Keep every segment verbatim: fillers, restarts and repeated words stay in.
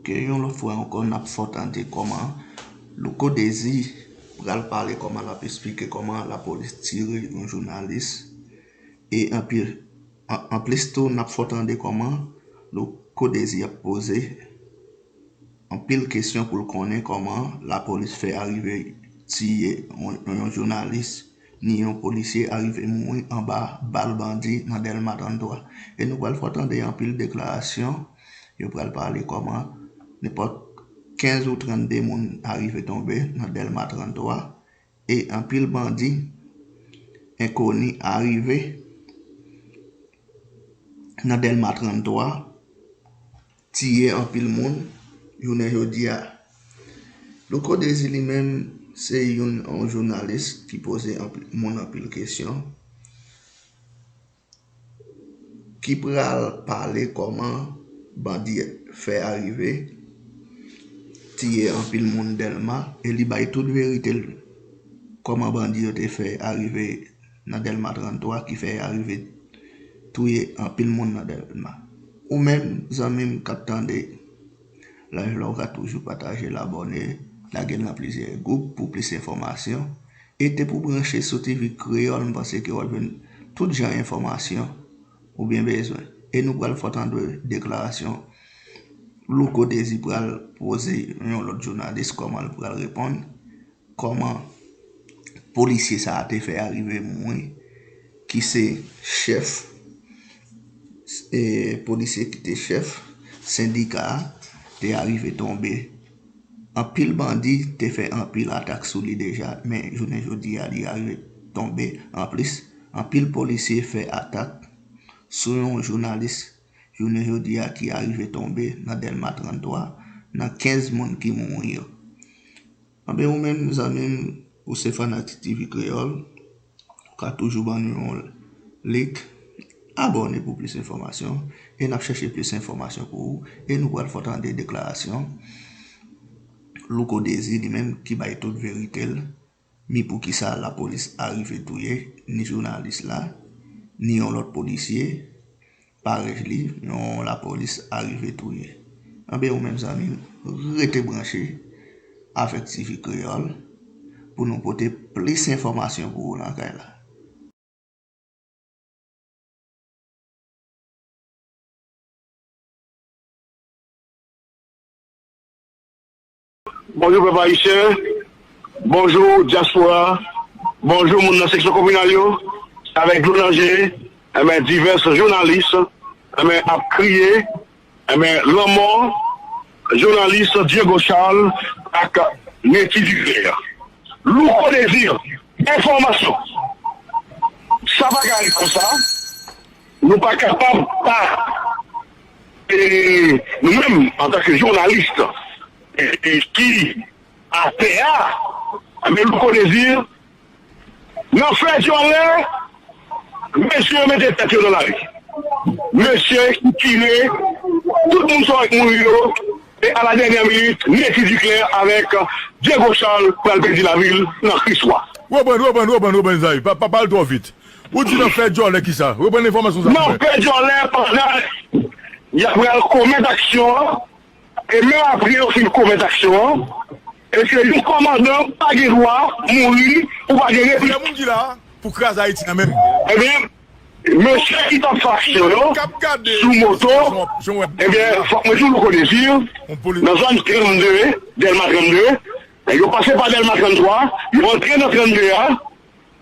Ke yon lòt fwa ankò, n ap fè w tande kòman Louko Désir pral pale kòman l ap esplike kòman lapolis tire yon jounalis. E anpil, an, anplis tou, n ap fè w tande kòman Louko Désir ap poze anpil kesyon pou l konnen kòman lapolis fè arive tiye yon, yon jounalis, ni yon polisye arive mouri anba bal bandi nan Dèlma trannntwa. E nou pral fè w tande anpil deklarasyon. Yo pral pale kòman nenpòt kenz ou trannde moun arive tonbe nan Dèlma trannntwa e anpil bandi enkoni arive nan Dèlma trannntwa, tiye anpil moun jounen jodi a. Louko Désir li menm se youn, yon jounalis ki poze anpil, moun anpil kesyon, ki pral pale kòman bandi fè arive tiye anpil moun Dèlma, e li bay tout verite l kòman bandi yo te fè arive nan Dèlma trannntwa, ki fè arive touye anpil moun nan Dèlma. Ou menm, zanmi m k ap tande live la, ou ka toujou pataje l, abòne, lage l nan plizyè gwoup pou plis enfòmasyon. E te pou branche sou T V Kreyòl, m panse ke w ap jwenn tout jan enfòmasyon ou byen bezwen. E nou pral fè w tande deklarasyon Louko Désir pral poze yon lòt jounalis, kòman l pral reponn, kòman polisye sa a te fè arive mouri, ki se chèf, e, polisye ki te chèf sendika a, te arive tonbe. Anpil bandi te fè anpil atak sou li deja, men jounen jodi a, li arive tonbe. Anplis, anpil polisye fè atak sou yon jounalis jounen jodi a ki arive tonbe nan Dèlma trannntwa, nan kenz moun ki mouri yo. Anben, ou menm, zanmi m, ou se fanatik T V Kreyòl, ou ka toujou ban nou yon like, abòne pou plis enfòmasyon, e n ap chèche plis enfòmasyon pou ou, e nou pral fè w tande deklarasyon Louko Désir li menm ki bay tout verite l, ni poukisa lapolis arive touye ni jounalis la, ni yon lòt polisye, parèy li, yon lapolis arive touye. Anben, ou menm zanmi m, rete branche avèk T V Kreyòl pou nou pote plis enfòmasyon pou ou nan kay la. Bonjou pèp ayisyen, bonjou dyaspora, bonjou moun nan seksyon kominal yo, avèk dlo nan je, enben, divès jounalis, enben, ap kriye, enben, lanmò jounalis Diego Charles ak Netty Duclair. Louko Désir, enfòmasyon. Sa pa ka ret konsa. Nou pa kapab pa, e, nou menm, antanke jounalis, e, e, ki atè a, men Louko Désir, nan fè djòlè, mesye yo mete tèt yo nan lari. Mesye ki tire tout moun sa yo k mouri yo, e a la dènyè minit, Netty Duclair avèk Diego Charles pral pèdi lavi l nan Kriswa. Reprann, reprann, reprann, reprann, Ezayi. Pa, pa, pa al twò vit. Ou di nan fè djòlè kisa? Reprann enfòmasyon sa pou mwen. Nan fè djòlè pandan y ap pral komèt aksyon an, e menm apre yo fin komèt aksyon an, e se yon kòmandan pa gen dwa mouri pou pa gen replik. Lè moun ki la pou kraze Ayiti an menm. Ebyen, mesye ki t ap fè aksyon yo sou moto, ebyen, fòk mwen di w, Louko Désir, nan zòn trannde, Dèlma trannde, nèg yo pase pa Dèlma tranntwa, yo antre nan trannde a,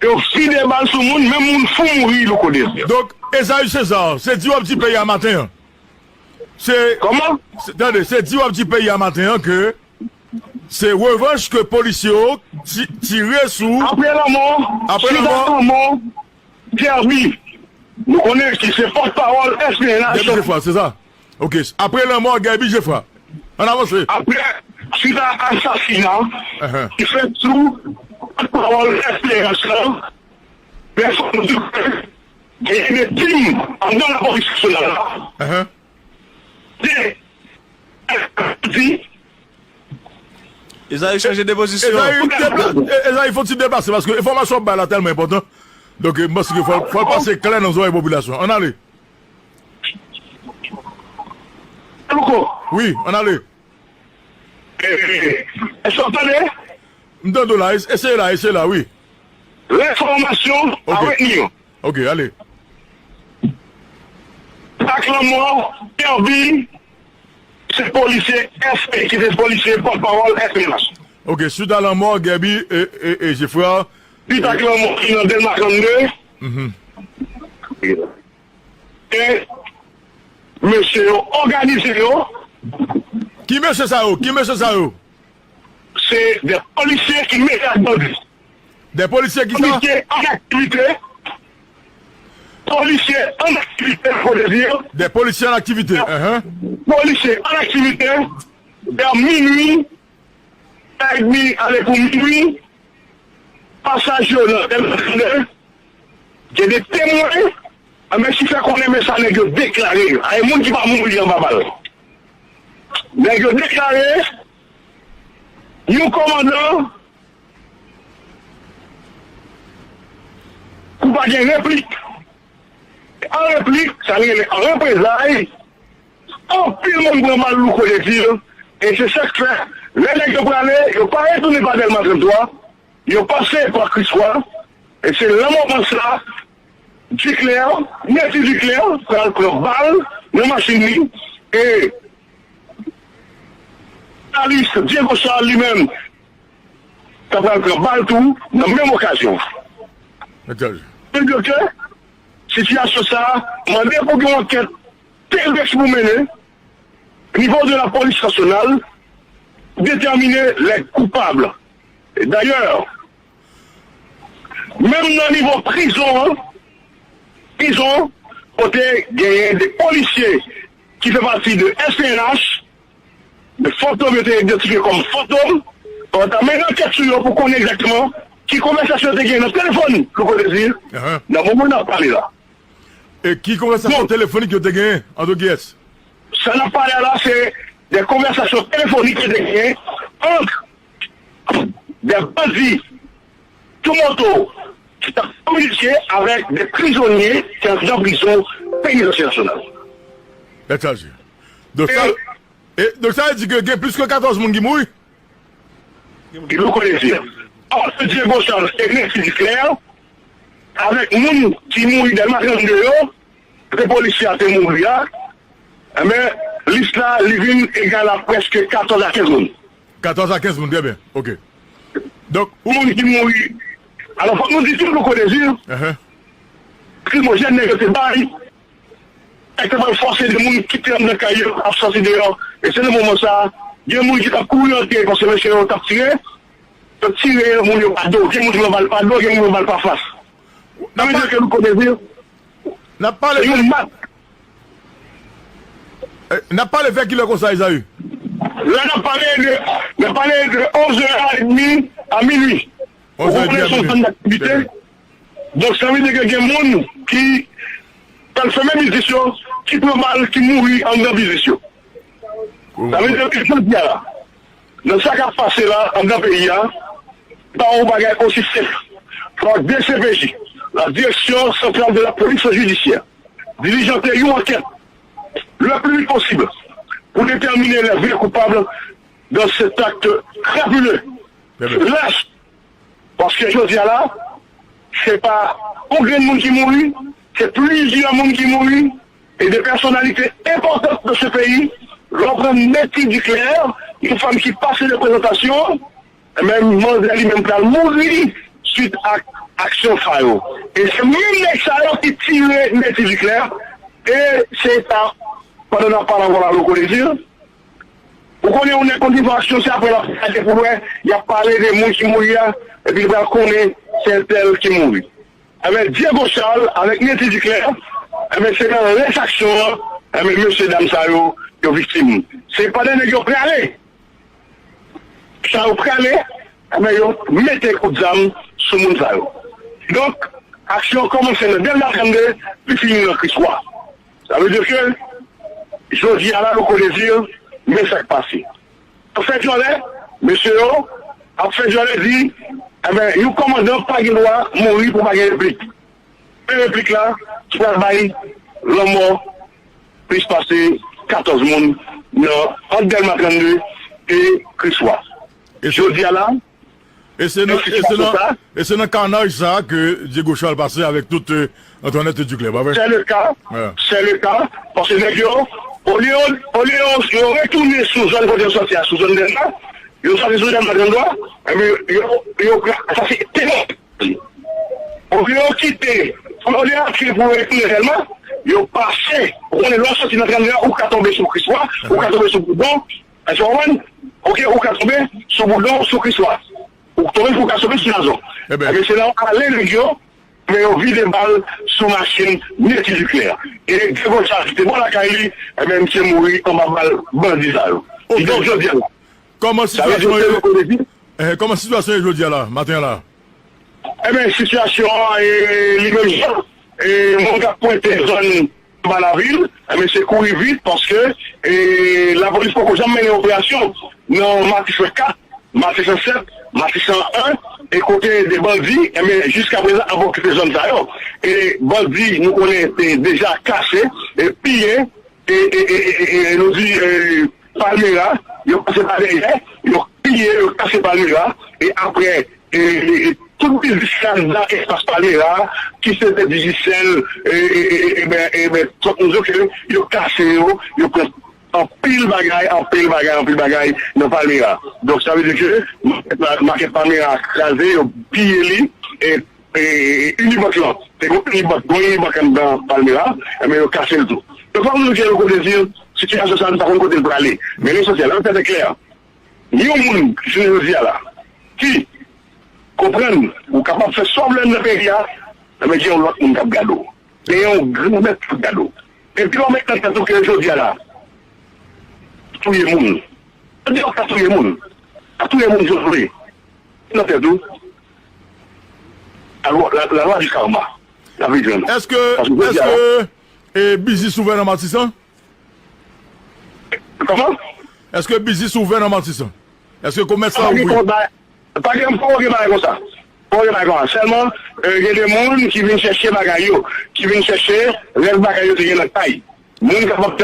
yo vide bal sou moun, menm moun fou mouri, Louko Désir. Donk, Ezayi César, se di w ap di peyi a maten an. Se, kòman? Se, tande, se di w ap di peyi a maten an ke se revanch ke polisye yo ti-, tire sou. Apre lanmò, apre chita lanmò, lanmò, Guerby. Nou konnen ki se pòtpawòl S P N H. Guerby Geffrard, se sa? Ok. Apre lanmò Guerby Geffrard. Ann avanse. Apre, suit a asasina ki fèt sou pòtpawòl S P N H la, pèsòn di ke genyen de tim anndan lapolis nasyonal la. Te di Ezayi chanje de pozisyon. Ezayi depla-, e-, Ezayi fò ti deplase paske enfòmasyon w ap bay la tèlman enpòtan. Donk, e, m panse ke fò, fò l pase klè nan zòrèy popilasyon an. Ann ale. Louko. Wi, ann ale. Èske w tande? M tande w la, es- eseye la, eseye la, wi. Lènfòmasyon a retni yo. Ok, ale. Ak lanmò Guerby, se polisye S P, ki se polisye pòtpawòl S P N H. Ok, suite à la mort Guerby et, et, et Geffrard. Suite ak lanmò ki nan Dèlma trannde. Mhm. E mesye yo òganize yo. Ki mesye sa yo? Ki mesye sa yo? Se de polisye ki mele ak bandi. De polisye ki sa? Polisye an aktivite. Polisye an aktivite, fò de di. De polisye an aktivite. Polisye an aktivite. Vè minui, edmi ale pou minui, pasaj yo nan Dèlma trannde, gen de temwen, anben ki fè konnen men sa nèg yo deklare, a e moun ki pa mouri anba bal. Nèg yo deklare yon kòmandan pou pa gen replik. An replik, sa li rele an reprezay, anpil moun pran bal Louko Dezir, e se sa k fè, lè nèg yo prale, yo pa retounen pa Dèlma trannde twa, yo pase pa Kriswa, e se nan moman sa, Duclair, Netty Duclair, pral pran bal nan machin li, e jounalis Diego Charles li menm, ta pral pran bal tou nan menm okazyon. Enteresan. Mwen di ke sitiyasyon sa a mande pou gen yon ankèt terès pou mennen nivo de la polis nasyonal pou detèmine lè koupab. E dayè, menm nan nivo prizon an, prizon kote genyen de polisye ki fè pati de S P N H, de Fantom, yo te idantifye kòm Fantom, yo ta mennen ankèt sou yo pou konnen egzakteman ki konvèsasyon yo te gen nan telefòn Louko Dezir nan moman n ap pale la. E ki konvèsasyon telefonik yo te gen ant kiyès? Sa n ap pale a la, se de konvèsasyon telefonik yo te gen ant de bandi tou moto ki t ap kominike avèk de prizonye ki anndan prizon penitansye nasyonal. Tèt chaje. Donk sa, e, donk sa vle di ke gen plis ke katòz moun ki mouri? Ki Louko Dezir. Ant Diego Charles e Nessie Duclair, avèk moun ki mouri Dèlma trannde yo, kote polisye a te mouri a, enben, lis la, li vin egal a prèske katòz a kenz moun. Katòz a kenz moun, trè byen. Ok. Donk, ou moun ki mouri. Alò, fòk nou di tou Louko Dezir, lacrimogène nèg yo te bay, nèg te pral fòse de moun kite anndan kay yo, ap sòti deyò. E se nan moman sa a, gen moun ki t ap kouri antre, paske mesye yo t ap tire, yo tire moun yo pa do, gen moun ki pran bal pa do, gen moun ki pran bal pa fas. Sa vle di ke Louko Dezir, n ap pale se yon mat. Eh, n ap pale vè kilè konsa, Ezaü? La, n ap pale de, n ap pale de onz è edmi a minui. Onz è edmi a minui. Ou konprann, se yon zòn daktivite. Donk, sa vle di ke gen moun ki t al fèmen biznis yo, ki pran bal, ki mouri anndan biznis yo. Sa vle di ke jodi a la, nan sa k ap pase la anndan peyi a, pa yon bagay osi senp. Fòk D C P J, la Direction Centrale de la Police Judiciaire, dilijante yon ankèt le plus vite possible pou detèmine les vrais coupables dans cet acte crapuleux, lâche. Paske jodi a la, se pa yon grenn moun ki mouri, se plizyè moun ki mouri, e de pèsonalite enpòtan de se peyi, lè w pran Netty Duclair, yon fanm ki pase de prezantasyon, enben, manzè li menm pral mouri swit ak aksyon sa yo. E se menm nèg sa yo ki tire Netty Duclair, e se ta, pandan n ap pale ankò la, Louko Dezir, ou konnen yon nèg konn gen yon aksyon, se apre l ap gade pou l wè, y ap pale de moun ki mouri a, epi l pral konnen se entèl ki mouri. Enben, Diego Charles avèk Netty Duclair, enben, se nan rès aksyon an, enben, mesye dam sa yo, yo viktim. Se pandan nèg yo prale, sa yo prale, enben, yo mete kout zam sou moun sa yo. Donk, aksyon an kòmanse nan Dèlma trannde, li fini nan Kriswa. Sa vle di ke, jodi a la, Louko Dezir, men sa k pase. Ap fè djòlè, mesye yo, ap fè djòlè di, enben, yon kòmandan pa gen dwa mouri pou pa gen replik. Men replik la, ki pral bay lanmò plis pase katòz moun nan, ant Dèlma trannde e Kriswa. Jodi a la, e se nan, e se nan, e se nan kanaj sa a ke Diego Charles pase avèk tout, euh, Antoinette Duclair, pa vre? C'est le cas, c'est le cas, paske nèg yo, olye, olye yo, yo retounen sou zòn kote yo sòti a, sou zòn Dèlma, yo sòti sou zòn Dèlma, ebyen, yo, yo, sa se teren. Olye yo kite, olye yo kite pou yo retounen Dèlma, yo pase, ou konnen lè w sòti nan trannde a, ou ka tonbe sou Kriswa, ou ka tonbe sou Boudon, èske w konprann? Oke, ou ka tonbe sou Boudon, sou Kriswa. Ou tonbe, ou ka tonbe sou Nazon. Ebyen, se la w ale nèg yo, men yo vide bal sou machin Mieti Diklè. E Diego Charles ki te bò lakay li, ebyen, misye mouri anba bal bandi sa yo. Kidonk, jodi a la, kòman sitiyasyon ye? Eh, kòman sitiyasyon ye jodi a la, maten an la? Ebyen, sitiyasyon an, e, li menm jan, e, moun k ap pwente zòn anba lavil, ebyen, se kouri vit paske, e, lapolis poko janm mennen operasyon nan Matisan kat, Matisan sèt, Matisan en, e kote de bandi, ebyen, jiska prezan ap okipe zòn sa yo. E bandi, nou konnen, te deja kase, e piye, e, e, e, e, e, e, nou di, e, Palmera, yo pase pa dèyè, yo piye, yo kase Palmera, e apre, e, e, e, tout biznis ki anndan espas Palmera, ki se te Digicel, e, e, e, e, e, ben, e, ben, tout moun yo ke yo kase yo, yo pran anpil bagay, anpil bagay, anpil bagay nan Palmera. Donk, sa vle di ke makèt la, makèt Palmera kraze, yo piye li, e, e, Unibank lan, te gon Unibank, gon Unibank anndan Palmera, ebyen, yo kase l tou. Donk, pa moun ki yo kote di, sitiyasyon sa, nou pa konn kote l prale. Men lesansyèl, ann fè klè, ni yon moun, jounen jodi a la, ki konprann ou kapab fè sa w vle nan peyi a, ebyen, gen yon lòt moun k ap gade w. Gen yon granmèt k ap gade w. Epi w met nan tèt ou ke jodi a la, touye moun. Jodi a w ka touye moun. Ka touye moun si w vle. Nan tèt ou. Alò, la, la loi du karma. L ap vin jwenn ou. Èske, èske, e, biznis ouvè nan Matisan? Kòman? Èske biznis ouvè nan Matisan? Èske komès la ouvri? Pa gen, pa gen bagay konsa. Pa gen bagay konsa. Sèlman, e, gen de moun ki vin chèche bagay yo, ki vin chèche rès bagay yo te gen nan kay. Moun k ap fèmen